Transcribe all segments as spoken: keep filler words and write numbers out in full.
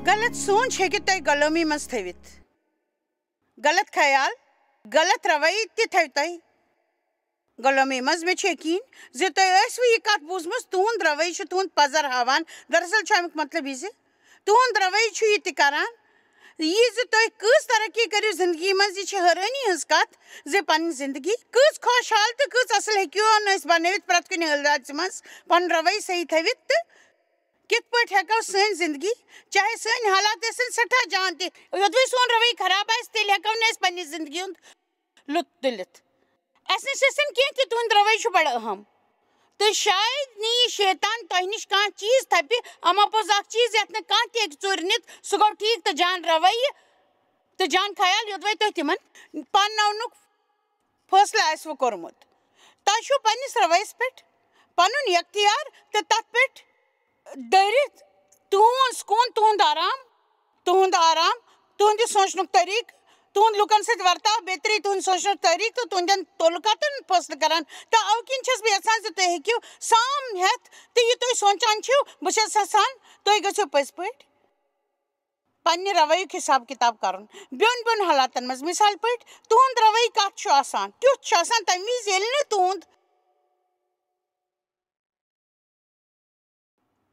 غلط سونچ ہیٚکہِ تۄہہِ غلٲمی منٛز تھٲوِتھ۔ غلط خیال، غلط رویہِ تہِ تھٲوِ تۄہہِ غلٲمی منٛز۔ مےٚ چھُ یقیٖن زِ تۄہہِ ٲسوٕ یہِ کتھ بوٗزمٕژ، "تُہُنٛد رویہِ چھُ تُہُنٛد پزر ہاوان۔" دراصل چھُ امیُک مطلب یہِ زِ تُہُنٛد رویہِ چھُ یہِ تہِ کران، یہِ زِ تُہۍ کۭژ ترقی کٔرِو زندگی منٛز، یہِ چھِ حٲرٲنی ہٕنٛز کتھ زِ پنٕنۍ زندگی کۭژ خۄشحال تہٕ کۭژ اصل ہیٚکِو نہٕ أسۍ بنٲوِتھ پرٛٮ۪تھ کُنہِ حٲلاتس منٛز پنُن رویہِ صحیح تھٲوِتھ تہٕ کِتھ پٲٹھۍ ہٮ۪کو سٲنۍ زندگی، چاہے سٲنۍ حالات ٲسِن سٮ۪ٹھاہ جان تہِ، یوٚدوَے سون رویہِ خراب آسہِ، تیٚلہِ ہٮ۪کو نہٕ أسۍ پننہِ زندگی ہُنٛد لُطف تُلِتھ۔ اَسہِ نِش ٲسِن کینٛہہ تہِ، تُہُنٛد رویہِ چھُ بڑٕ اہم۔ تہٕ شاید نِیہِ شیطان تۄہہِ نِش کانٛہہ چیٖز تھپہِ، اما پوٚز اکھ چیٖز یتھ نہٕ کانٛہہ تہِ ہیٚکہِ ژوٗرِ نِتھ، سُہ گوٚو ٹھیٖک تہٕ جان رویہِ تہٕ جان خیال، یوٚدوَے تُہۍ تِمن پانناونُک فٲصلہٕ آسِوٕ کوٚرمُت۔ تۄہہِ چھُو پننِس رویَس پٮ۪ٹھ پنُن اختیار تہٕ تتھ پٮ۪ٹھ دٲرِتھ تُہُنٛد سکوٗن، تُہُنٛد آرام، تُہُنٛد آرام، تُہُنٛد یہِ سونٛچنُک طریٖقہٕ، تُہُنٛد لُکن سۭتۍ ورتاو، بیترِ تُہُنٛد سونٛچنُک طریٖقہٕ تہٕ تُہٕنٛدٮ۪ن تعلقاتن فٲصلہٕ کران۔ تہٕ اَوٕ کِنۍ چھَس بہٕ یژھان زِ تُہۍ ہیٚکِو سام ہٮ۪تھ تہٕ یہِ تُہۍ سونٛچان چھِو، بہٕ چھَس یژھان تُہۍ گٔژھِو پٔزۍ پٲٹھۍ پننہِ رویُک حساب کتاب کرُن بیوٚن بیوٚن حالاتن منٛز۔ مثال پٲٹھۍ، تُہُنٛد رویہِ کتھ چھُ آسان، کیُتھ چھُ آسان تمہِ وِزِ ییٚلہِ نہٕ تُہُنٛد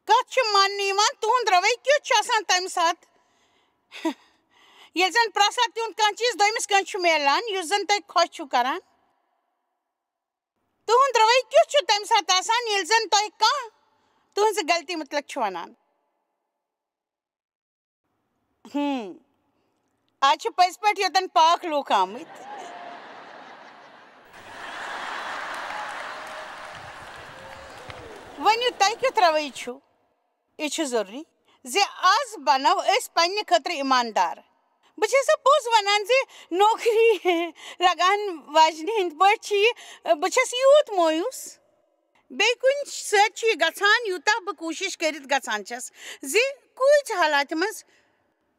کتھ چھُ ماننہٕ یِوان، تُہُنٛد رویہِ کیُتھ چھُ آسان تمہِ ساتہٕ؟ ییٚلہِ زن پرٛٮ۪تھ ساتہٕ تِہُنٛد کانٛہہ چیٖز دوٚیمِس کٲنٛسہِ چھُ میلان، یُس زن تۄہہِ خۄش چھُو کران، تُہُنٛد رویہِ کیُتھ چھُ تمہِ ساتہٕ آسان، ییٚلہِ زن تۄہہِ کانٛہہ تُہٕنٛزِ غلطی مُتعلق چھُ ونان؟ ہم۔ آز چھِ پٔزۍ پٲٹھۍ یوٚتَن پاک لوٗکھ آمٕتۍ۔ ؤنِو، تۄہہِ کیُتھ رویہِ چھُو؟ یہِ چھُ ضروٗری زِ آز بنو أسۍ پننہِ خٲطرٕ ایٖماندار۔ بہٕ چھَس پوٚز وَنان زِ نوکری لگان واجنہِ ہٕنٛدۍ پٲٹھۍ چھِ یہِ، بہٕ چھَس یوٗت مویوٗس۔ بیٚیہِ کُنہِ سۭتۍ چھُ یہِ گژھان، یوٗتاہ بہٕ کوٗشِش کٔرِتھ گژھان چھَس زِ کۭتۍ حالاتہِ منٛز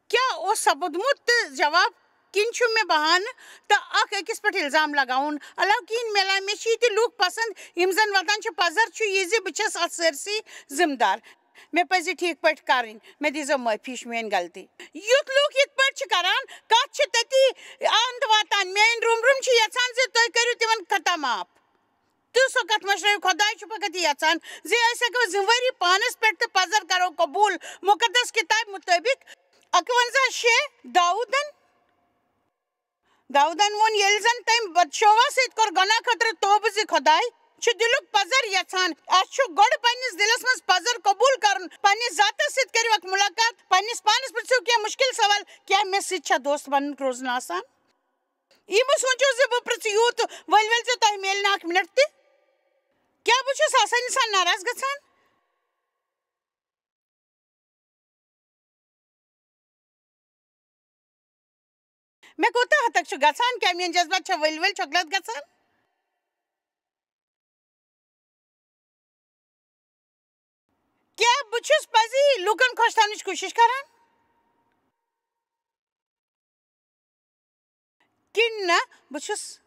کیٛاہ اوس سپُدمُت تہٕ جواب کِنۍ چھُ مےٚ بہانہٕ تہٕ اکھ أکِس پٮ۪ٹھ الزام لگاوُن۔ علاوٕ کِنۍ میلان مےٚ چھِ یہِ تہِ لوٗکھ پسنٛد، یِم زن وَدان چھِ، پزر چھُ یہِ زِ بہٕ چھَس اَتھ سٲرسٕے ذمہٕ دار۔ مےٚ پَزِ ٹھیٖک پٲٹھۍ کَرٕنۍ، مےٚ دیٖزیو معٲفی، یہِ چھِ میٛٲنۍ غلطی۔ یُتھ لوٗکھ یِتھ پٲٹھۍ چھِ کَران، کَتھ چھِ تٔتی اَنٛد واتان۔ میٛٲنۍ روٚم روٚم چھِ یَژھان زِ تُہۍ کٔرِو تِمَن خطا معاف۔ تہٕ سۄ کَتھ مٔشرٲیِو، خۄداے چھُ فقط یہِ یَژھان زِ أسۍ ہٮ۪کو ذِمہٕ وٲری پانَس پٮ۪ٹھ تہٕ پَزر کَرو قبوٗل مُقدس کِتابہِ مُطٲبِق۔ اَکوَنزاہ شےٚ، داوٗدَن۔ داوٗدن ووٚن، ییٚلہِ زن تٔمۍ بتشووا سۭتۍ کوٚر گۄناہ خٲطرٕ توبہٕ زِ خۄداے چھُ دِلُک پزر یژھان، اَسہِ چھُ گۄڈٕ پننِس دِلس منٛز پزر قبول کرُن۔ پننِس ذاتس سۭتۍ کٔرِو اکھ مُلاقات، پننِس پانس پرژھِو کینٛہہ مُشکِل سوال، کیٛاہ مےٚ سۭتۍ چھا دوست بنُن روزُن آسان؟ یہِ مہٕ سوٗنٛچِو زِ بہٕ پرژھٕ یوٗت ؤلۍ ؤلۍ زِ تۄہہِ میلہِ نہٕ اکھ منٹ تہِ۔ کیٛاہ بہٕ چھُس آسٲنی سان ناراض گژھان؟ مےٚ کوٗتاہ ہتک چھُ گژھان؟ کیٛاہ میٲنۍ جذبات چھا ؤلۍ ؤلۍ چھۄکلت گژھان؟ کیٛاہ بہٕ چھُس پزی لوٗکن خۄش تھاونٕچ کوٗشش کران؟ کِنہٕ نہ، بہٕ چھُس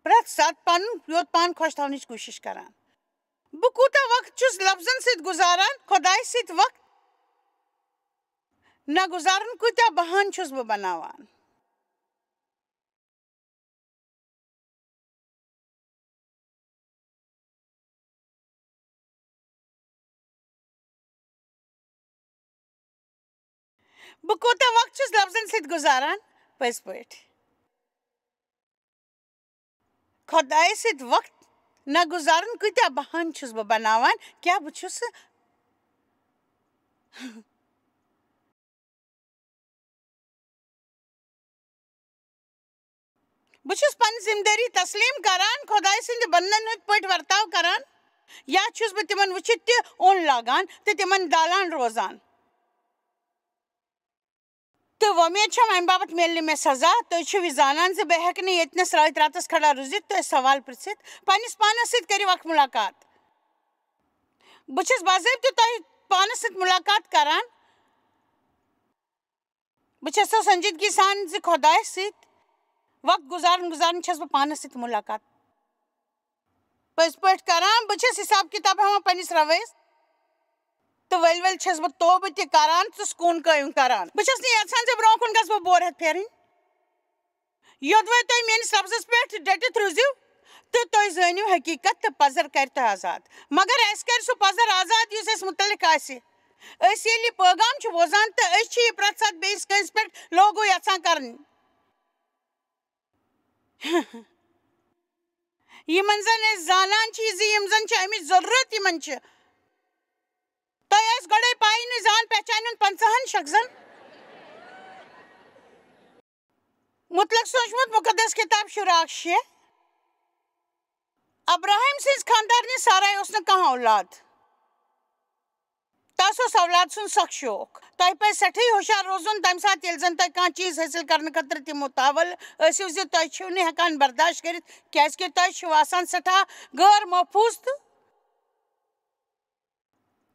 پرٛٮ۪تھ ساتہٕ پنُن یوت پان خۄش تھاونٕچ کوٗشِش کران۔ بہٕ کوٗتاہ وقت چھُس لفظن سۭتۍ گُزاران، خۄدایہِ سۭتۍ وقت نہ گُزارُن کۭتیٛاہ بہانہٕ چھُس بہٕ بناوان۔ بہٕ کوٗتاہ وقت چھُس لفظن سۭتۍ گُزاران؟ پٔزۍ پٲٹھۍ۔ خۄدایہِ سۭتۍ وقت نہ گُزارُن کۭتیٛاہ بہانہٕ چھُس بہٕ بناوان؟ کیٛاہ بہٕ چھُس بہٕ چھُس پنٕنۍ ذمہٕ دٲری تسلیٖم کران، خۄدایہِ سٕنٛدِ بندن ہٕنٛدۍ پٲٹھۍ ورتاو کران، یا چھُس بہٕ تِمن وٕچھِتھ تہِ اوٚن لاگان تہٕ تِمن دالان روزان؟ تہٕ وۄمید چھم، امہِ باپتھ میلہِ نہٕ مےٚ سزا۔ تُہۍ چھِو یہِ زانان زِ بہٕ ہیٚکہٕ نہٕ ییٚتنس رٲتۍ راتس کھڑا روٗزِتھ تہٕ سوال پرژھِتھ، پننِس پانس سۭتۍ کٔرِو اکھ مُلاقات۔ بہٕ چھَس باضٲبطہٕ تۄہہِ پانس سۭتۍ مُلاقات کران۔ بہٕ چھَس سو سنجیدگی سان زِ خۄدایَس سۭتۍ وقت گُزاران گُزاران چھَس بہٕ پانَس سۭتۍ مُلاقات پٔزۍ پٲٹھۍ کران۔ بہٕ چھَس حساب کِتاب ہٮ۪وان پنٛنِس رویَس۔ تہٕ ؤلۍ ؤلۍ چھَس بہٕ توبہٕ تہِ کران تہٕ سکوٗن قٲیِم کران۔ بہٕ چھَس نہٕ یَژھان زِ برٛونٛہہ کُن گژھٕ بہٕ بورہَتھ پھیرٕنۍ۔ یوٚدوَے تُہۍ میٛٲنِس لفظَس پٮ۪ٹھ ڈٔٹِتھ روٗزِو تہٕ تُہۍ زٲنِو حقیٖقت تہٕ پَزر کَرِ تۄہہِ آزاد۔ مگر اَسہِ کَرِ سُہ پَزر آزاد یُس اَسہِ مُتعلِق آسہِ۔ أسۍ ییٚلہِ یہِ پٲغام چھِ بوزان تہٕ أسۍ چھِ یہِ پرٛٮ۪تھ ساتہٕ بیٚیِس کٲنٛسہِ پٮ۪ٹھ لاگوٗ یَژھان کَرٕنۍ۔ یِمَن زَن أسۍ زانان چھِ زِ یِم زَن چھِ اَمِچ ضروٗرت یِمَن چھِ۔ تۄہہِ آسہِ گۄڈَے پَیی نہٕ زان پہچانہِ ہُنٛد پنٛژاہَن شخصن مُتعلق سوٗنٛچمُت مُقدس کِتاب شُراہ شےٚ۔ ابراہیم سٕنٛزِ خانٛدارنہِ سارایہِ اوس نہٕ کانٛہہ اولاد۔ تَس اوس اولاد سُنٛد سخ شوق۔ تۄہہِ پَزِ سٮ۪ٹھٕے ہُشار روزُن تَمہِ ساتہٕ ییٚلہِ زَن تۄہہِ کانٛہہ چیٖز حٲصِل کرنہٕ خٲطرٕ تِم اُتاوَل ٲسِو زِ تۄہہِ چھِو نہٕ ہٮ۪کان برداشت کٔرِتھ، کیٛازِکہِ تۄہہِ چھِو آسان سٮ۪ٹھاہ غٲر محفوٗظ تہٕ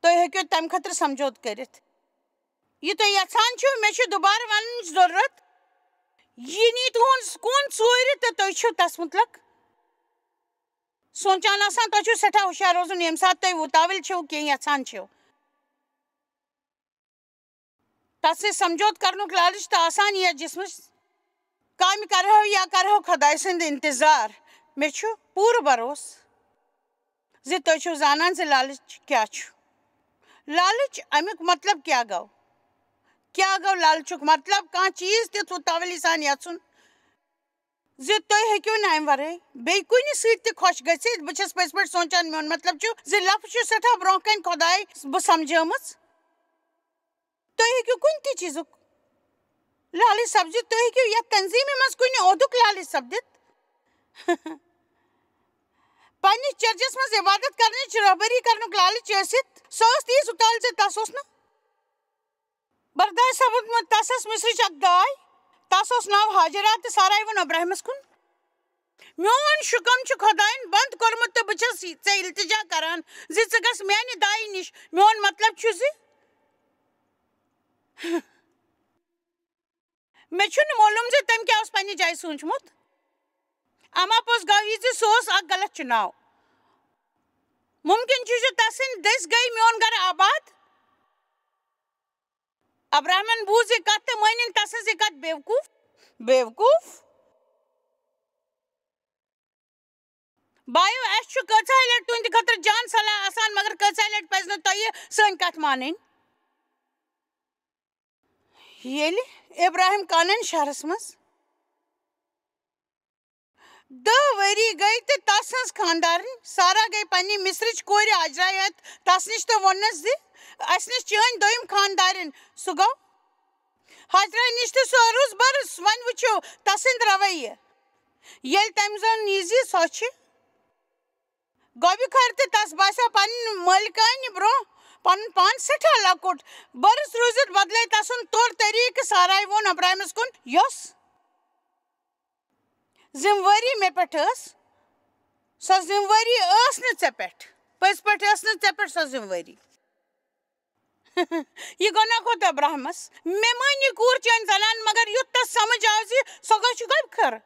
تُہۍ ہیٚکِو تَمہِ خٲطرٕ سمجھوتہٕ کٔرِتھ۔ یہِ تُہۍ یَژھان چھِو، مےٚ چھُ دُبارٕ وَننٕچ ضروٗرت۔ یہِ نی تُہُنٛد سکوٗن ژوٗرِ تہٕ تُہۍ چھِو تَس مُتعلق سونٛچان آسان، تۄہہِ چھُو سٮ۪ٹھاہ ہُشار روزُن، ییٚمہِ ساتہٕ تُہۍ وُتاوٕلۍ چھِو، کینٛہہ یَژھان چھِو۔ تَس سۭتۍ سمجھوتہٕ کرنُک لالچ تہٕ آسان یَتھ جسمس کامہِ کرہو یا کرہو خۄداے سُنٛد انتظار، مےٚ چھُ پوٗرٕ بھروسہٕ زِ تُہۍ چھِو زانان زِ لالچ کیٛاہ چھُ۔ لالچ اَمیُک مطلب کیٛاہ گوٚو؟ کیٛاہ گوٚو لالچُک مطلب؟ کانٛہہ چیٖز تہِ تُتاولی سان یَژھُن زِ تُہۍ ہیٚکِو نہٕ اَمہِ ورٲے بیٚیہِ کُنہِ سۭتۍ تہِ خۄش گٔژھِتھ۔ بہٕ چھَس پٔزۍ پٲٹھۍ سونٛچان، میون مطلب چھُ زِ لفظ چھُ سٮ۪ٹھاہ برونٛہہ کَنہِ خۄداے بہٕ سمجھٲمٕژ۔ تُہۍ ہیٚکِو کُنہِ تہِ چیٖزُک لالچ سپدِتھ، تُہۍ ہیٚکِو یَتھ تنظیٖمہِ منٛز کُنہِ عہدُک لالچ سپدِتھ۔ پننِس چرچس منٛز عبادت کرنٕچ رہبری کرنُک لالچ ٲسِتھ، سۄ ٲس تیٖژ اُتال زِ تَس اوس نہٕ برداشت سپُدمُت۔ تَس ٲس مصرٕچ اکھ داے، تَس اوس ناو ہاجرہ، تہٕ سارایہِ ووٚن ابراہمس کُن، "میون شُکم چھُ خۄداین بنٛد کوٚرمُت تہٕ بہٕ چھَس ژےٚ التجا کران زِ ژٕ گژھ میانہِ دایہِ نِش۔ میون مطلب چھُ زِ مےٚ چھُنہٕ معلوم زِ تٔمۍ کیٛاہ اوس پننہِ جایہِ سوٗنٛچمُت۔ اما پوٚز گوٚو یہِ زِ سُہ اوس اکھ غلط چُناو۔ مُمکِن چھُ زِ تسٕنٛدِ دٔسۍ گٔیہِ میون گرٕ آباد۔" ابراہمن بوٗز یہِ کتھ تہٕ مٲنِن تسٕنٛز یہِ کتھ بیوقوٗف۔ بیوقوٗف؟ بایو، اَسہِ چھُ کۭژاہ لٹہِ تُہنٛدِ خٲطرٕ جان صلاح آسان، مگر کۭژاہ لٹہِ پزِ نہٕ تۄہہِ سٲنۍ کتھ مانٕنۍ؟ ییٚلہِ ابراہیم کانان شہرس منٛز دَہ ؤری گٔے تہٕ تس ہٕنٛز خانٛدارِنۍ سارا گٔے پننہِ مصرٕچ کورِ ہاجرہ ہٮ۪تھ تس نِش تہٕ ووٚننس زِ اسہِ نِش چٲنۍ دوٚیِم خانٛدارِنۍ۔ سُہ گوٚو ہاجرہ نِش تہٕ سُہ روٗز بٔرٕس۔ وۄنۍ وٕچھِو تسٕنٛدۍ رویہِ۔ ییٚلہِ تٔمۍ زوٚن یہِ زِ سۄ چھِ گۄبہِ کھرِ تہٕ تس باسیو پننہِ مٲلکانہِ برونٛہہ پنُن پان سٮ۪ٹھاہ لۄکُٹ۔ بٔرٕس روٗزِتھ بدلے تسُنٛد طور طریٖقہٕ۔ سارایہِ ووٚن ابراہمس کُن، یۄس ذمہٕ وٲری مےٚ پٮ۪ٹھ ٲس، سۄ ذمہٕ وٲری ٲس نہٕ ژےٚ پٮ۪ٹھ۔ پٔزۍ پٲٹھۍ ٲس نہٕ ژےٚ پٮ۪ٹھ سۄ ذمہٕ وٲری۔ یہِ گۄناہ کھوٚت ابراہمس۔ مےٚ مٲنۍ یہِ کوٗر چٲنۍ زنان، مگر یُتھ تس سمجھ آو زِ سۄ گوٚو چھُ گۄبہِ کھر۔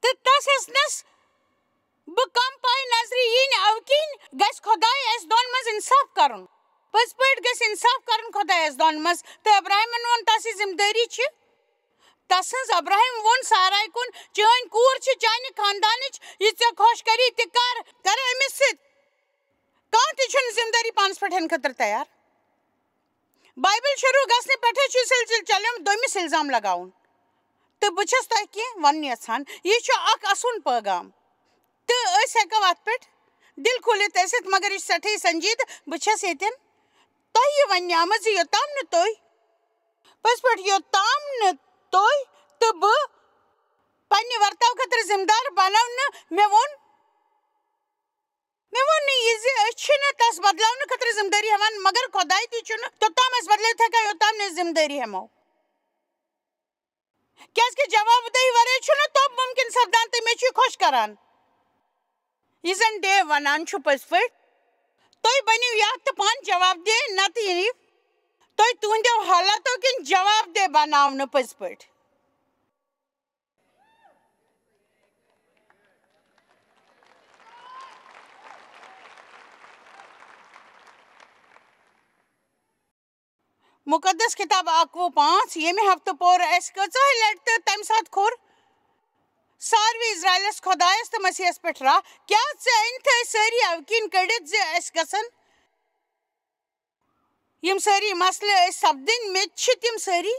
تہٕ تس ہیٚژنس بہٕ کم پاے نظرِ یِنۍ، اوٕ کِنۍ گژھِ خۄداے اسہِ دۄن منٛز انصاف کرُن۔ پٔزۍ پٲٹھۍ گژھِ انصاف کرُن خۄداے اسہِ دۄن منٛز۔ تہٕ ابراہمن ووٚن تس یہِ ذمہٕ دٲری چھِ تسٕنٛز۔ ابراہم ووٚن سارایہِ کُن، چٲنۍ کوٗر چھِ چانہِ خاندانٕچ، یہِ ژےٚ خۄش کری تہِ کر، کر أمِس سۭتۍ۔ کانٛہہ تہِ چھُنہٕ ذمہٕ دٲری پانس پٮ۪ٹھ ہٮ۪نہٕ خٲطرٕ تیار۔ بایبل شروع گژھنہٕ پٮ۪ٹھے چھُ سلسلہٕ چلیومُت دوٚیمِس الزام لگاوُن۔ تہٕ بہٕ چھَس تۄہہِ کینٛہہ وَنُن یَژھان۔ یہِ چھُ اکھ اَسوُن پٲغام۔ تہٕ أسۍ ہٮ۪کو اَتھ پٮ۪ٹھ دِل کھوٗلِتھ ٲسِتھ، مگر یہِ چھُ سٮ۪ٹھٕے سنجیدٕ۔ بہٕ چھَس ییٚتٮ۪ن تۄہہِ یہِ وَننہِ آمٕژ زِ یوٚتام نہٕ تُہۍ پٔزۍ پٲٹھۍ، یوٚتام نہٕ تُہۍ تہٕ بہٕ پننہِ ورتاو خٲطرٕ ذمہٕ دار بناو نہٕ، مےٚ ووٚن، مےٚ ووٚن نہٕ یہِ زِ أسۍ چھِنہٕ تس بدلاونہٕ خٲطرٕ ذمہٕ دٲری ہٮ۪وان، مگر خۄداے تہِ چھُنہٕ توٚتام اَسہِ بدلٲوِتھ ہٮ۪کان، یوٚتام نہٕ أسۍ ذمہٕ دٲری ہٮ۪مو۔ کیازِ کہِ جواب دہی ورٲے چھُنہٕ توٚب مُمکِن سپدان تہٕ مےٚ چھُ یہِ خۄش کران۔ یہِ زن ڈیو ونان چھُ پٔزۍ پٲٹھۍ، تُہۍ بٔنِو یا تہٕ پانہٕ جواب دہ، نتہٕ یِیِو تُہۍ تُہنٛدیو حالاتو کِنۍ جواب دہ بناونہٕ پٔزۍ پٲٹھۍ۔ مُقدس کِتاب اَکوُہ پانٛژھ، ییٚمہِ ہفتہٕ پوٚر اَسہِ کۭژاہ لَٹہِ تہٕ تَمہِ ساتہٕ کھوٚر ساروٕے اِسرائیلَس خۄدایَس تہٕ مسیحَس پٮ۪ٹھ راہ۔ کیٛاہ ژےٚ أنۍ تھٲے سٲری اَوٕ کِنۍ کٔڑِتھ زِ اَسہِ گژھن یِم سٲری مسلہٕ أسۍ سپدٕنۍ؟ مےٚ تہِ چھِ تِم سٲری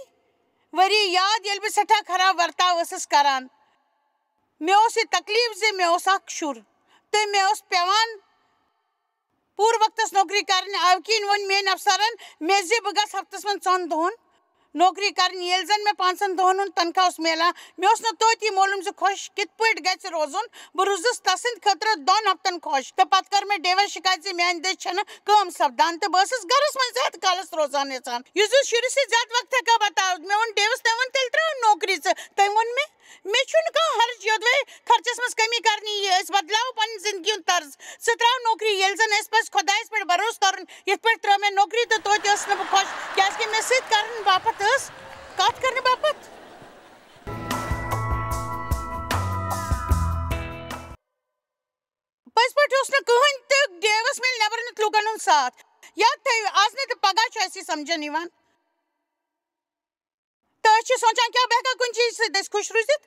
ؤری یاد، ییٚلہِ بہٕ سٮ۪ٹھاہ خراب ورتاو ٲسٕس کران۔ مےٚ اوس یہِ تکلیٖف زِ مےٚ اوس اکھ شُر تہٕ مےٚ اوس پٮ۪وان پوٗرٕ وقتس نوکری کرٕنۍ۔ اَوٕ کِنۍ ووٚن میٛٲنۍ افسرن مےٚ زِ بہٕ گژھٕ ہفتس منٛز ژۄن دۄہن نوکری کرٕنۍ۔ ییٚلہِ زن مےٚ پانٛژن دۄہن ہُنٛد تنخواہ اوس میلان، مےٚ اوس نہٕ توتہِ یہِ معلوم زِ خۄش کِتھ پٲٹھۍ گژھِ روزُن۔ بہٕ روٗزٕس تسٕنٛدِ خٲطرٕ دۄن ہفتن خۄش، تہٕ پتہٕ کٔر مےٚ ڈیوس شکایت زِ میٛانہِ دٔسۍ چھنہٕ کٲم سپدان تہٕ بہٕ ٲسٕس گرس منٛز زیادٕ کالس روزان یژھان۔ یُس زِ شُرِس سۭتۍ زیادٕ وقت ہٮ۪کہٕ ہا بتاوتھ۔ مےٚ ووٚن ڈیوس، "تٔمۍ ووٚن تیٚلہِ ترٛاو نوکری ژٕ۔" تٔمۍ ووٚن مےٚ، "مےٚ چھُنہٕ کانٛہہ حرج، یوٚدوَے خرچس منٛز کمی کرنی یی، أسۍ بدلاوو پنٕنۍ زندگی ہُنٛد طرز۔ ژٕ ترٛاو نوکری، ییٚلہِ زن اَسہِ پزِ خۄدایس پٮ۪ٹھ بھروسہٕ کرُن۔ یِتھ پٲٹھۍ ترٛٲو مےٚ نوکری تہٕ توتہِ ٲسٕس نہٕ بہٕ خۄش، کیٛازِ کہِ مےٚ سۭتۍ کرنہٕ باپتھ ٲس کتھ کرنہٕ باپتھ۔" پٔزۍ پٲٹھۍ اوس نہٕ کٕہٕنۍ تہِ ڈیوس میلہِ نٮ۪بر نِتھ لوٗکن ہُنٛد ساتھ۔ یاد تھٲیِو، از نہٕ تہٕ پگاہ چھُ اَسہِ یہِ سمجھن یِوان۔ تہٕ أسۍ چھِ سونٛچان، کیٛاہ بہٕ ہٮ۪کا کُنہِ چیٖزِ سۭتۍ أسۍ خۄش روٗزِتھ؟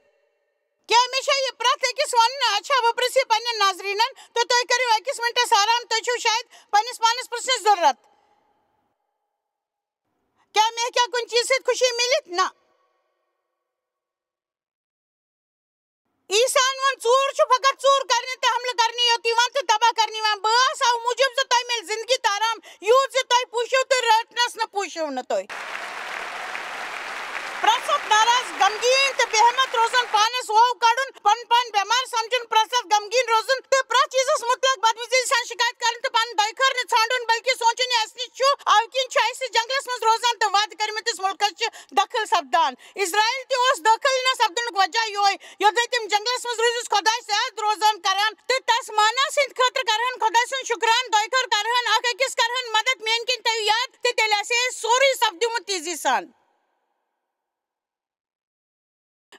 کیٛاہ مےٚ چھا یہِ پرٛٮ۪تھ أکِس وَنُن، اچھا، بہٕ پرٛژھٕ یہِ پنٛنٮ۪ن ناظریٖنَن تہٕ تُہۍ کٔرِو أکِس مِنٹَس آرام، تُہۍ چھِو شاید پنٛنِس پانَس پرٛژھنٕچ ضروٗرت۔ کیٛاہ مےٚ ہیٚکیٛاہ کُنہِ چیٖزِ سۭتۍ خوشی مِلِتھ؟ نہ۔ عیسیٰ ہن ووٚن، ژوٗر چھُ فقط ژوٗر کرنہِ تہٕ حملہٕ کرنہِ یوت یِوان تہٕ تباہ کرنہِ یِوان۔ بہٕ آس اَوٕ موٗجوٗب زِ تۄہہِ میلہِ زِندگی تہٕ آرام، یوٗت زِ تۄہہِ پوٗشِو تہٕ رٲٹنَس نہٕ پوٗشِو نہٕ تُہۍ۔ پرٛٮ۪تھ ساتہٕ ناراض، غمگیٖن تہٕ بے ہمت روزُن، پانَس وَو کَڑُن، پَنُن پان بٮ۪مار سَمجھُن، پرٛٮ۪تھ ساتہٕ غمگیٖن روزُن تہٕ پرٛٮ۪تھ چیٖزَس مُتعلِق بدمزاجی سان شِکایت کَرٕنۍ تہٕ پَنُن دۄیہِ خٲر نہٕ ژھانٛڈُن، بلکہِ سونٛچُن، یہِ اَسہِ نِش چھُ، اَوٕ کِنۍ چھُ اَسہِ جنٛگلَس منٛز روزان تہٕ وعدٕ کٔرمٕتِس مُلکَس چھِ دٲخل سپدان۔ اسرائیل تہِ اوس دٲخل نہ سپدنُک وجہ یِہوٚے، یوٚدوَے تِم جنٛگلَس منٛز روٗزِس خۄدایہِ سۭتۍ روزان کران تہٕ تَس ماننہٕ سٕنٛدِ خٲطرٕ کرٕہَن خۄداے سُنٛد شُکران، دۄیہِ خٲر کرٕہَن، اکھ أکِس کرٕہَن مدد۔ میٛٲنۍ کِنۍ تھٲیِو یاد، تہٕ تیٚلہِ آسہِ ہے سورُے سپدیومُت تیزی سان۔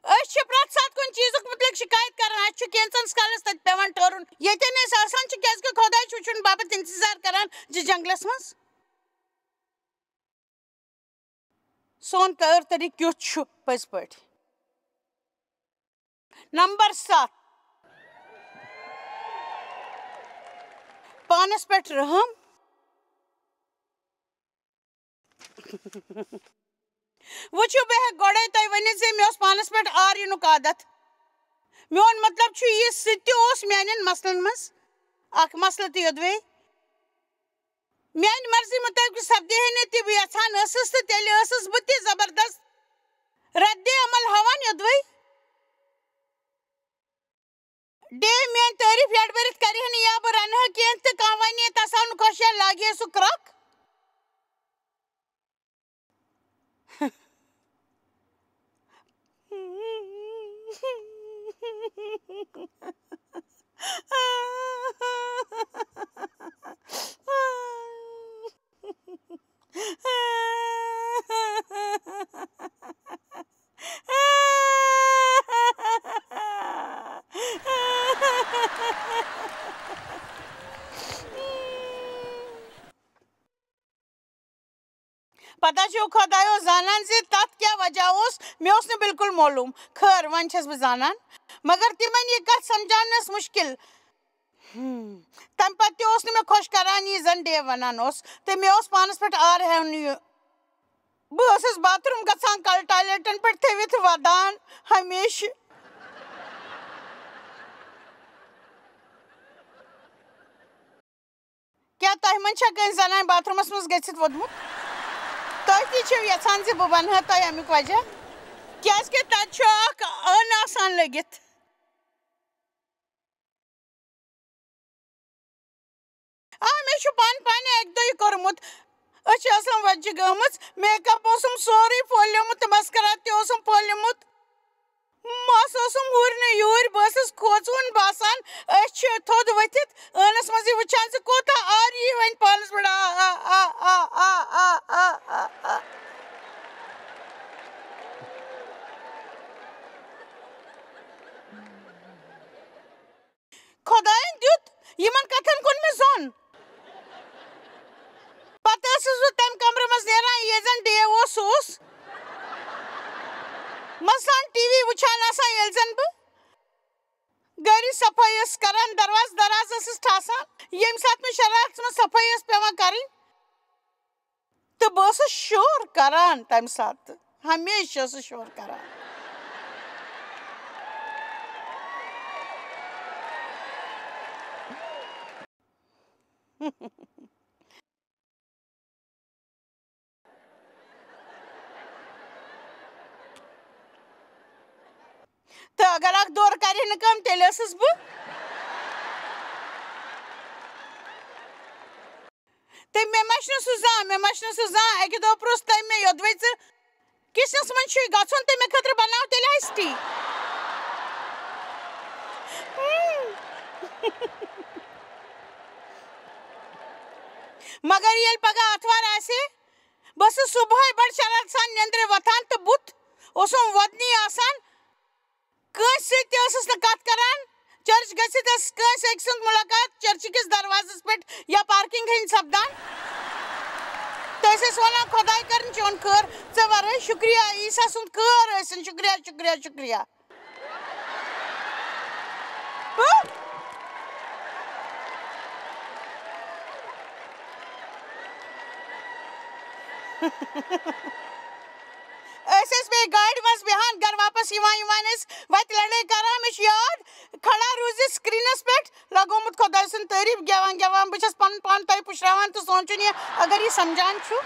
أسۍ چھِ پرٛٮ۪تھ ساتہٕ کُنہِ چیٖزُک مُتعلِق شِکایت کران، اَسہِ چھُ کینٛژَن کالَس تَتہِ پٮ۪وان ٹھٔہرُن، ییٚتٮ۪ن أسۍ آسان چھِ، کیٛازِکہِ خۄداے چھُ وٕچھُن باپتھ اِنتظار کران زِ جنٛگلَس منٛز سون طور طریٖقہٕ کیُتھ چھُ پٔزۍ پٲٹھۍ۔ نمبر ستھ، پانَس پٮ۪ٹھ رحم۔ وٕچھِو، بہٕ ہٮ۪کہٕ گۄڈَے تۄہہِ ؤنِتھ زِ مےٚ اوس پانَس پٮ۪ٹھ عار یِنُک عادت۔ میون مطلب چھُ، یہِ سُہ تہِ اوس میٛانٮ۪ن مسلن منٛز اکھ مسلہٕ تہٕ یوٚدوَے میٛانہِ مرضی مُطٲبِق سپدِ ہے نہٕ تہِ بہٕ یژھان ٲسٕس، تہٕ تیٚلہِ ٲسٕس بہٕ تہِ زبردست رد عمل ہاوان، یوٚدوَے ڈے میٛٲنۍ تعریٖف یَڈ بٔرِتھ کرِ ہے نہٕ یا بہٕ رنہٕ ہا کینٛہہ تہٕ کانٛہہ وَنہِ ہے، "تَس آو نہٕ خۄش" یا لاگہِ ہے سُہ کرٛکھ۔ پتہ چھُ، خۄداے اوس زانان زِ تَتھ کیٛاہ وجہ اوس، مےٚ اوس نہٕ بالکل معلوم۔ خٲر، وۄنۍ چھَس بہٕ زانان، مگر تِمَن یہِ کَتھ سمجھاونَس مُشکِل۔ ہم، تَمہِ پتہٕ تہِ اوس نہٕ مےٚ خۄش کران یہِ زَن ڈیو وَنان اوس، تہٕ مےٚ اوس پانَس پٮ۪ٹھ عار ہٮ۪وان یہِ۔ بہٕ ٲسٕس باتھ روٗم گژھان، کَل ٹایلیٹَن پٮ۪ٹھ تھٲوِتھ وَدان ہمیشہٕ۔ کیٛاہ تۄہہِ منٛز چھا کٲنٛسہِ زنانہِ باتھ روٗمَس منٛز گٔژھِتھ ووٚدمُت؟ تُہۍ تہِ چھِو یَژھان زِ بہٕ وَنہٕ ہا تۄہہِ اَمیُک وجہ؟ کیٛازِکہِ تَتہِ چھُ اَکھ ٲنہٕ آسان لٔگِتھ۔ آ، مےٚ چھُ پانہٕ پانہٕ اَکہِ دۄہ یہِ کوٚرمُت۔ أچھ ٲسٕم وۄزجہِ گٔمٕژ، میک اپ اوسُم سورُے پھولیومُت تہٕ مسکرا تہِ اوسُم پھولیومُت۔ مس اوسُم ہُرۍ نہٕ یوٗرۍ، بہٕ ٲسٕس کھوژوُن باسان۔ أچھ چھِ تھوٚد ؤتھِتھ ٲنَس منٛزٕے وٕچھان زِ کوٗتاہ عار یی وۄنۍ پانَس پٮ۪ٹھ۔ آ، آ، آ۔ خۄدایَن دیُت یِمَن کَتھَن کُن مےٚ ظۄن۔ پتہٕ ٲسٕس بہٕ تَمہِ کمرٕ منٛز نیران، ییٚتہِ زَن ڈے سُہ اوس مثلاً ٹی وی وٕچھان آسان، ییٚلہِ زَن بہٕ گَرِ صفٲیی ٲسٕس کَران، دروازٕ دراز ٲسٕس ٹھاسان، ییٚمہِ ساتہٕ مےٚ شرارتَس منٛز صفٲیی ٲس پٮ۪وان کَرٕنۍ، تہٕ بہٕ ٲسٕس شور کَران تَمہِ ساتہٕ، ہمیشہِ ٲسٕس شور کَران۔ تہٕ اگر اکھ دورٕ کرِ نہٕ کٲم، تیٚلہِ ٲسٕس بہٕ۔ تہٕ مےٚ ما چھُنہٕ سُہ زانٛہہ، مےٚ ما چھُنہٕ سُہ زانٛہہ۔ اَکہِ دۄہ پرُژھ تٔمۍ مےٚ، "یوٚدوَے ژٕ کچنَس منٛز چھُے گژھُن، تہٕ مےٚ خٲطرٕ بناو تیٚلہِ آیِس ٹی۔" مگر ییٚلہِ پگاہ آتھوار آسہِ، بہٕ ٲسٕس صُبحٲے بڑٕ شرارتہٕ سان نیٚنٛدرِ وۄتھان تہٕ بُتھ اوسُم وۄدنی آسان۔ کٲنٛسہِ سۭتۍ تہِ ٲسٕس نہٕ کتھ کران۔ چرچ گٔژھِتھ ٲس کٲنٛسہِ أکۍ سٕنٛز مُلاقات چرچہِ کِس دروازس پٮ۪ٹھ یا پارکنگ ہٕنٛدۍ سپدان۔ تہٕ أسۍ ٲسۍ ونان، "خۄداے کرن چون خٲر، ژےٚ ورٲے شُکریہ، عیسیٰ سُنٛد خٲر ٲسِن، شُکریہ، شُکریہ، شُکریہ۔" ہہ؟ أسۍ ٲسۍ بیٚیہِ گاڑِ منٛز بیٚہان، گرٕ واپس یِوان یِوان ٲسۍ وتہِ لڑٲے کران۔ مےٚ چھُ یاد، کھڑا روٗزِتھ سکرینس پٮ۪ٹھ لگومُت خۄداے سُنٛد تعریٖف گٮ۪وان گٮ۪وان۔ بہٕ چھَس پنُن پان تۄہہِ پُشراوان تہٕ سونٛچُن یہِ، اگر یہِ سمجھان چھُ۔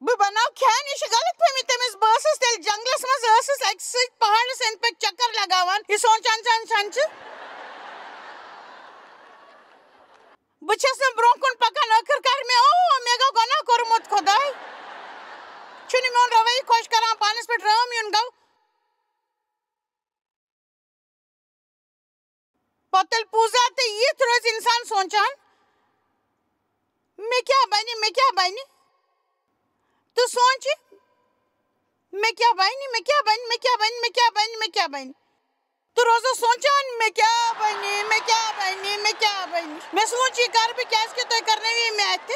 بہٕ بناو کھٮ۪ن، یہِ چھِ غلط فہمی تٔمِس۔ بہٕ ٲسٕس تیٚلہِ جنگلس منٛز، ٲسٕس اَکہِ سۭتۍ پہاڑس أنٛدۍ پٔکۍ چکر لگاوان، یہِ سونٛچان سونٛچان چھِ۔ بہٕ چھَس نہٕ برٛونٛہہ کُن پکان، ٲخٕر کار مےٚ، او، مےٚ گوٚو گۄناہ کوٚرمُت، خۄداے۔ چھُنہٕ میون رویہِ خۄش کران، پانَس پٮ۪ٹھ رٲم یُن گوٚو۔ پتہٕ ییٚلہِ پوٗزا تہٕ یِتھ روزِ اِنسان سونٛچان، "مےٚ کیٛاہ بنہِ، مےٚ کیٛاہ بنہِ؟" تہٕ سونٛچہِ، "مےٚ کیٛاہ بنہِ، مےٚ کیٛاہ بنہِ، مےٚ کیٛاہ بنہِ، مےٚ کیٛاہ بنہِ؟" تہٕ روزو سونٛچان، "مےٚ کیٛاہ بنہِ، مےٚ کیٛاہ بنہِ، مےٚ کیٛاہ بنہِ؟" مےٚ سونٛچ، یہِ کَرٕ بہٕ، کیٛازِکہِ تُہۍ کَرنٲوِو یہِ مےٚ اَتھِ۔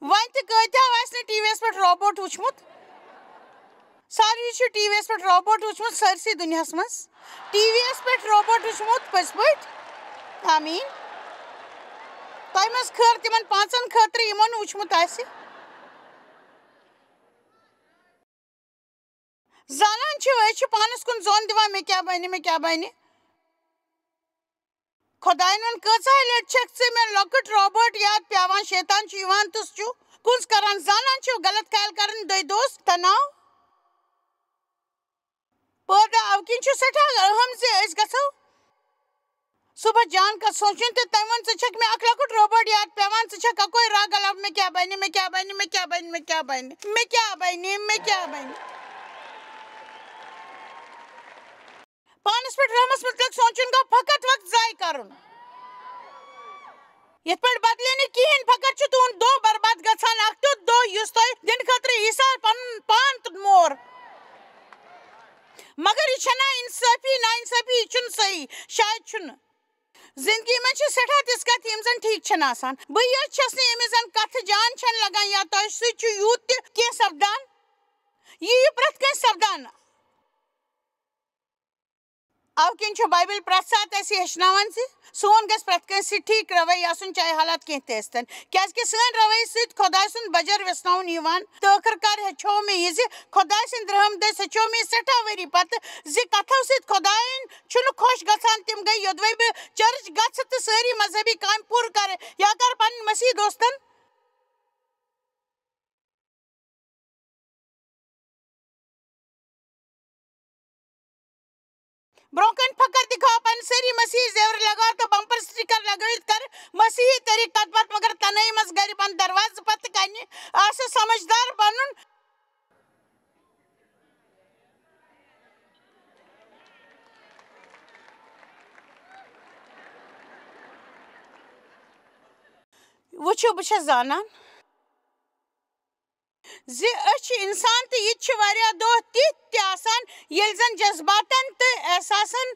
وۄنۍ تہِ کۭتیٛاہ آسہِ نہٕ ٹی وی یَس پٮ۪ٹھ روبوٹ وٕچھمُت؟ ساروی چھُ ٹی وی یَس پٮ۪ٹھ روبوٹ وٕچھمُت سٲرسٕے دُنیاہَس منٛز۔ ٹی وی یَس پٮ۪ٹھ روبوٹ وٕچھمُت پٔزۍ پٲٹھۍ؟ آمیٖن۔ تۄہہِ منٛز خٲر تِمَن پانٛژَن خٲطرٕ، یِمو نہٕ وٕچھمُت آسہِ۔ زانان چھِو، أسۍ چھِ پانَس کُن زوٚن دِوان، "مےٚ کیٛاہ بَنہِ، مےٚ کیٛاہ بَنہِ؟" خۄدایَن ووٚن، "کۭژاہ لَٹہِ چھَکھ ژٕ مےٚ لۄکٕٹ روبوٹ یاد پٮ۪وان؟" شیطان چھُ یِوان تہٕ سُہ چھُ کُنٛز کران۔ زانان چھِو، غلط خیال کَرٕنۍ دٔے دوس تَناو پٲدٕ۔ اَوٕ کِنۍ چھُ سٮ۪ٹھاہ اَہَم زِ أسۍ گژھو صُبحس جان کتھ سونٛچُن تہٕ تٔمۍ ووٚن، "ژٕ چھَکھ مےٚ اکھ لۄکُٹ روبوٹ یاد پٮ۪وان، ژٕ چھَکھ اَکوے راگ الاو، مےٚ کیٛاہ بنہِ، مےٚ کیٛاہ بنہِ، مےٚ کیٛاہ بنہِ، مےٚ کیٛاہ بنہِ؟" پانَس پٮ۪ٹھ رحمس مُتعلق سونٛچُن گوٚو فقط وقت ضایع کرُن۔ یِتھ پٲٹھۍ بدلے نہٕ کِہیٖنۍ، فقط چھُ تُہُنٛد دۄہ برباد گژھان، اکھ تیُتھ دۄہ یُس تۄہہِ دِنہٕ خٲطرٕ عیسیٰ پنُن پان تہٕ مور۔ مگر یہِ چھَنا اِنصٲفی، نااِنصٲفی؟ یہِ چھُنہٕ صحیح، شاید چھُنہٕ۔ زندگی منٛز چھِ سٮ۪ٹھاہ تِژھ کَتھٕ یِم زَن ٹھیٖک چھَنہٕ آسان۔ بٕے یٲژ چھَس نہٕ ییٚمِس زَن کَتھٕ جان چھَنہٕ لَگان یا تۄہہِ سۭتۍ چھُ یوٗت تہِ کینٛہہ سَپدان۔ یہِ یہِ پرٛٮ۪تھ کٲنٛسہِ سَپدان۔ اَوٕ کِنۍ چھُ بایبل پرٛٮ۪تھ ساتہٕ اَسہِ ہیٚچھناوان زِ سون گژھِ پرٛٮ۪تھ کٲنٛسہِ سۭتۍ ٹھیٖک رویہِ آسُن، چاہے حالات کینٛہہ تہِ ٲسۍتَن۔ کیٛازِکہِ سٲنۍ رویہِ سۭتۍ خۄداے سُنٛد بَجر وٮ۪ژھناوُن یِوان۔ تہٕ ٲخٕر کار ہیٚچھو مےٚ یہِ زِ خۄداے سٕنٛدِ رحم دٔسۍ ہیٚچھو مےٚ یہِ سٮ۪ٹھاہ ؤری پتہٕ زِ کتھو سۭتۍ خۄدایَن چھُنہٕ خۄش گژھان تِم گٔے۔ یوٚدوَے بہٕ چرچ گژھٕ تہٕ سٲری مذہبی کامہِ پوٗرٕ کرٕ، یا کرٕ پنٕنۍ مسیحی دوستن برونٛہہ کنہِ فخر دکھاو، پنٕنۍ سٲری مسیحی زیور لگاو تہٕ بمپر سٹیکر لگٲوِتھ کر مسیحی طریقہٕ کتھ باتھ، مگر تنہٲیی منٛز گرِ بند دروازٕ پتہٕ کنہِ آسہِ سمجھدار بنُن۔ وٕچھِو، بہٕ چھَس زانان زِ أسۍ چھِ اِنسان تہٕ ییٚتہِ چھِ واریاہ دۄہ تِتھۍ تہِ آسان، ییٚلہِ زَن جذباتَن تہٕ احساسَن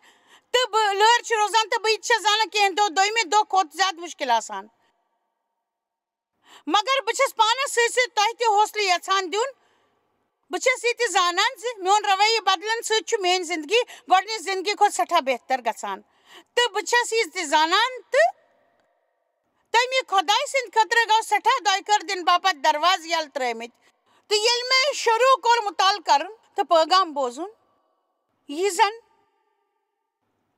تہٕ بہٕ لٲر چھِ روزان تہٕ بہٕ یہِ تہِ چھَس زانان کینٛہہ دۄہ دوٚیمہِ دۄہ کھۄتہٕ زیادٕ مُشکِل آسان۔ مگر بہٕ چھَس پانَس سۭتۍ سۭتۍ تۄہہِ تہِ حوصلہٕ یَژھان دیُن۔ بہٕ چھَس یہِ تہِ زانان زِ میون رویہِ بدلن سۭتۍ چھُ میٲنۍ زندگی گۄڈٕنِچ زندگی کھۄتہٕ سٮ۪ٹھاہ بہتر گژھان۔ تہٕ بہٕ چھَس یہِ تہِ زانان تہٕ تٔمی خۄداے سٕنٛدِ خٲطرٕ گوٚو سٮ۪ٹھاہ دۄیہِ خٲر دِنہٕ باپتھ دروازٕ یَلہٕ ترٲومٕتۍ۔ تہٕ ییٚلہِ مےٚ شروٗع کوٚر مُطالعہٕ کرُن تہٕ پٲغام بوزُن، یہِ زن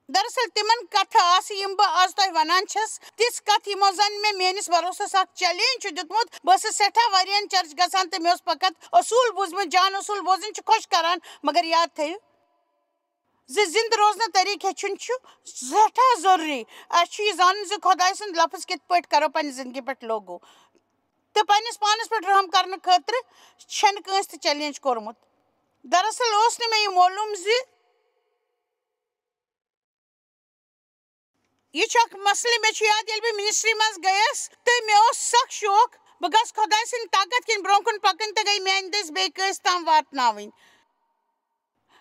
دراصل تِمن کتھٕ آسہٕ یِم بہٕ آز تۄہہِ ونان چھَس، تِژھ کتھ یِمو زن مےٚ میٲنِس بھروسس اکھ چیلنج چھُ دیُتمُت۔ بہٕ ٲسٕس سٮ۪ٹھاہ واریاہن چرچ گژھان تہٕ مےٚ اوس فقط اصوٗل بوٗزمُت، جان اصوٗل بوزٕنۍ چھِ خۄش کران، مگر یاد تھٲیِو زِ زِندٕ روزنہٕ طریٖقہٕ ہیٚچھُن چھُ سٮ۪ٹھاہ ضروٗری۔ اَسہِ چھُ یہِ زانُن زِ خۄداے سُنٛد لفظ کِتھ پٲٹھۍ کرو پننہِ زندگی پٮ۪ٹھ لاگوٗ تہٕ پننِس پانس پٮ۪ٹھ رحم کرنہٕ خٲطرٕ چھَنہٕ کٲنٛسہِ تہِ چیلنج کوٚرمُت۔ دراصل اوس نہٕ مےٚ یہِ معلوم زِ یہِ چھُ اکھ مسلہٕ۔ مےٚ چھُ یاد، ییٚلہِ بہٕ منسٹری منٛز گٔیَس تہٕ مےٚ اوس سخ شوق بہٕ گژھٕ خۄداے سٕنٛدِ طاقت کِنۍ برٛونٛہہ کُن پکٕنۍ تہٕ گٔے میانہِ دٔسۍ بیٚیہِ کٲنٛسہِ تام واتناوٕنۍ۔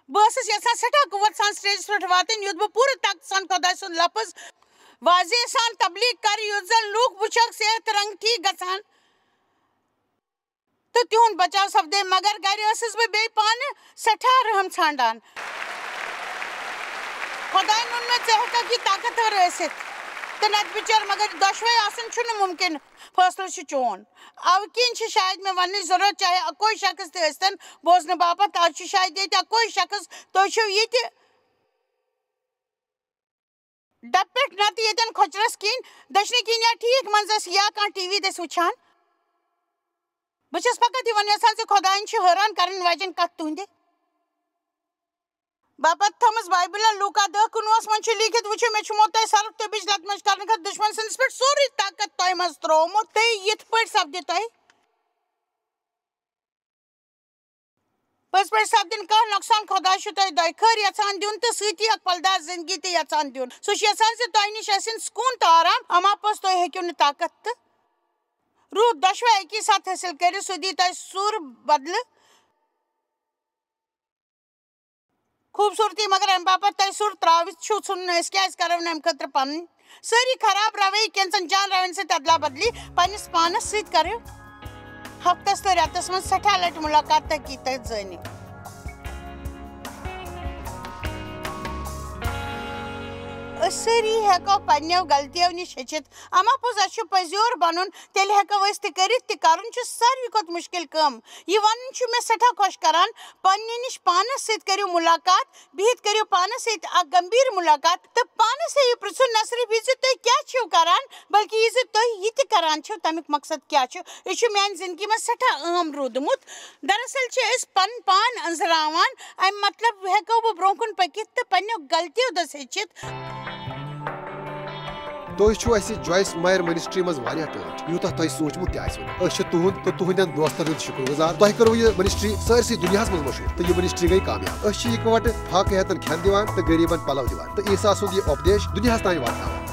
بہٕ ٲسٕس یژھان سٮ۪ٹھاہ قوت سان سٹیجس پٮ۪ٹھ واتٕنۍ، یُتھ بہٕ پوٗرٕ طاقتہٕ سان خۄداے سُنٛد لفظ واضح سان تبلیغ کرٕ، یُتھ زن لوٗکھ وٕچھکھ صحت رنگ ٹھیک گژھان تہٕ تِہُنٛد بچاو سپدے۔ مگر گرِ ٲسٕس بہٕ بیٚیہِ پانہٕ سٮ۪ٹھاہ رحم ژھانڈان۔ خۄداین ووٚن مےٚ، "ژٕ ہٮ۪ککھ یہِ طاقتور ٲسِتھ تہٕ نتہٕ بِچار، مگر دۄشوے آسُن چھُنہٕ مُمکِن، فٲصلہٕ چھُ چون۔" اَوٕ کِنۍ چھِ شاید مےٚ وننٕچ ضروٗرت، چاہے اکوے شخص تہِ ٲسۍتن بوزنہٕ باپتھ، از چھُ شاید ییٚتہِ اکوے شخص، تُہۍ چھِو یہِ تہِ ڈبہٕ پٮ۪ٹھ نتہٕ ییٚتٮ۪ن کھۄچرس کِنۍ دٔچھنہِ کِنۍ یا ٹھیٖک منٛزس یا کانٛہہ ٹی وی دٔسۍ وٕچھان۔ بہٕ چھَس فقط یِوان یژھان زِ خۄدایَن چھِ حٲران کرن واجٮ۪ن کتھ تُہنٛدِ باپتھ تھٲومٕژ بایبلہِ۔ لوٗکا دَہ کُنوُہَس منٛز چھُ لیٖکھِتھ، "وٕچھِو، مےٚ چھُ یِمو تۄہہِ سرُپھ تہٕ بِچ لتمش کرنہٕ خٲطرٕ دُشمن سٕنٛدِس پٮ۪ٹھ سورُے طاقت تۄہہِ منٛز ترٛوومُت، تہٕ یِتھ پٲٹھۍ سپدِ تۄہہِ پٔزۍ پٲٹھۍ سپدِن کانٛہہ نۄقصان۔ خۄداے چھُ تۄہہِ دۄیہِ خٲر یژھان دیُن تہٕ سۭتی اکھ پھلدار زندگی تہِ یژھان دیُن۔ سُہ چھُ یژھان زِ تۄہہِ نِش ٲسِن سکوٗن تہٕ آرام، اما پوٚز تُہۍ ہیٚکِو نہٕ طاقت تہٕ روٗد دۄشوے اکی ساتہٕ حٲصِل کٔرِتھ۔ سُہ دی تۄہہِ سُر بدلہٕ خوٗبصوٗرتی، مگر اَمہِ باپتھ تۄہہِ سُر ترٛٲوِتھ چھُو ژھُنُن، أسۍ کیٛازِ کرو نہٕ اَمہِ خٲطرٕ پنٕنۍ سٲری خراب رویہِ کینٛژن جان روین سۭتۍ ادلا بدلی؟ پننِس پانس سۭتۍ کرو ہفتس تہٕ رٮ۪تس منٛز سٮ۪ٹھاہ لٹہِ مُلاقات تہٕ حقیٖقت زٲنِو۔ أسۍ سٲری ہٮ۪کو پننٮ۪و غلطیو نِش ہیٚچھِتھ، اما پوٚز اَسہِ چھُ پٔزیور بنُن، تیٚلہِ ہٮ۪کو أسۍ تہِ کٔرِتھ تہِ۔ کرُن چھُ ساروی کھۄتہٕ مُشکِل کٲم۔ یہِ ونُن چھُ مےٚ سٮ۪ٹھاہ خۄش کران، پننہِ نِش پانس سۭتۍ کٔرِو مُلاقات، بِہِتھ کٔرِو پانس سۭتۍ اکھ گمبھیر مُلاقات تہٕ پانس یہِ پرژھُن نہ صرف یہِ زِ تُہۍ کیٛاہ چھِو کران، بلکہِ یہِ زِ تُہۍ یہِ تہِ کران چھِو، تَمیُک مقصد کیٛاہ چھُ۔ یہِ چھُ میانہِ زندگی منٛز سٮ۪ٹھاہ اہم روٗدمُت۔ دراصل چھِ أسۍ پنُن پان أنزراوان، اَمہِ مطلب ہٮ۪کو بہٕ برٛونٛہہ کُن پٔکِتھ تہٕ پننٮ۪و غلطیو دٔسۍ ہیٚچھِتھ۔ تُہۍ چھِو اَسہِ جویس مایر منسٹری منٛز واریاہ ٹٲٹھۍ، یوٗتاہ تۄہہِ سوٗنٛچمُت تہِ آسِوٕ نہٕ۔ أسۍ چھِ تُہُنٛد تہٕ تُہنٛدٮ۪ن دوستن ہُنٛد شُکر گُزار۔ تۄہہِ کٔروٕ یہِ منسٹری سٲرسٕے دُنیاہس منٛز مشہوٗر تہٕ یہِ منسٹری گٔے کامیاب۔ أسۍ چھِ یِکوٹہٕ فاقہٕ ہیتن کھٮ۪ن دِوان تہٕ غریٖبن پلو دِوان تہٕ عیسیٰ سُنٛد یہِ اُپدیش دُنیاہس تام واتناوان۔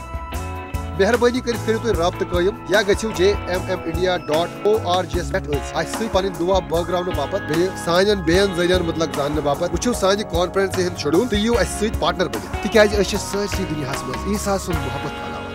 مہربٲنی کٔرِتھ کٔرِو تُہۍ رابطہٕ قٲیِم یا گٔژھِو J M M India dot O R G یس پٮ۪ٹھ أتھۍ اَسہِ سۭتۍ پنٕنۍ دُعا بٲگراونہٕ باپتھ، بیٚیہِ سانٮ۪ن بیٚین ذٔریعن مُتعلق زاننہٕ باپتھ وٕچھِو سانہِ کانفرنسہِ ہُنٛد شیڈول تہٕ یِیِو اَسہِ سۭتۍ پارٹنر بٔنِتھ، تِکیازِ أسۍ چھِ سٲرسٕے دُنیاہس منٛز عیسیٰ سُنٛد محبت پھٔہلاوان۔